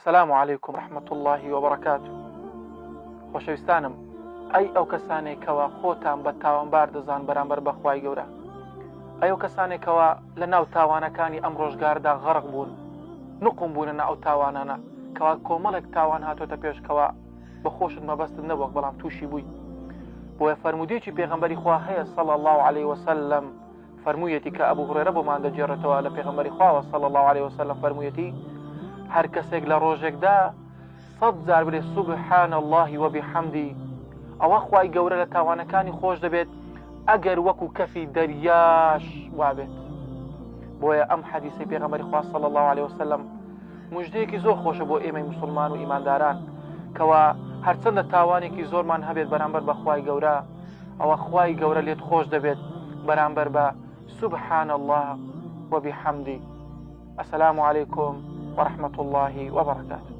السلام علیکم رحمة اللە وبرکاته خۆشەویستانم ئەی ئەو کەسانەی کەوا خۆتان بە تاوانبار دەزان بەرامبەر بە خوای گەورە ئەی ئەو کەسانێک کەوا لە ناو تاوانەکانی ئەم ڕۆژگاردا غەرق بوون نقوم بوونە ناو ئەو تاوانانە کەوا کۆمەڵێک تاوان هاتۆتە پێش کەوا بە خۆشت مەبەستت نەبووە بەڵام تووشی بووی بۆیە فەرموودەیەکی پێغەمبەری خوا هەیە صلی الله علیه وسلم فەرموویەتی کە ئەبو هوڕێرە بۆمان دەگێڕێتەوە لە پێغەمبەری خواوە صلی اللە علیە وسلم فەرموویەتی هەر کەسێک لە ڕۆژێکدا سەد جار بلێ سبحان اللە وبحمدی ئەوە خوای گەورە لە تاوانەکانی خۆش دەبێت ئەگەر وەکو کەفی دەریاش وابێت بۆیە ئەم حەدیسەی پێغەمبەری خوا صلی اللە علیه وسلم مژدەیەکی زۆر خۆشە بۆ ئێمەی مسلمان و ئیمانداران کەوا هەرچەندە تاوانێکی زۆرمان هەبێت بەرامبەر بە خوای گەورە ئەوە خوای گەورە لێت خۆش دەبێت بەرامبەر بە سبحان اللە وبحمدی السلام علیکم ورحمة اللە وبرکاته.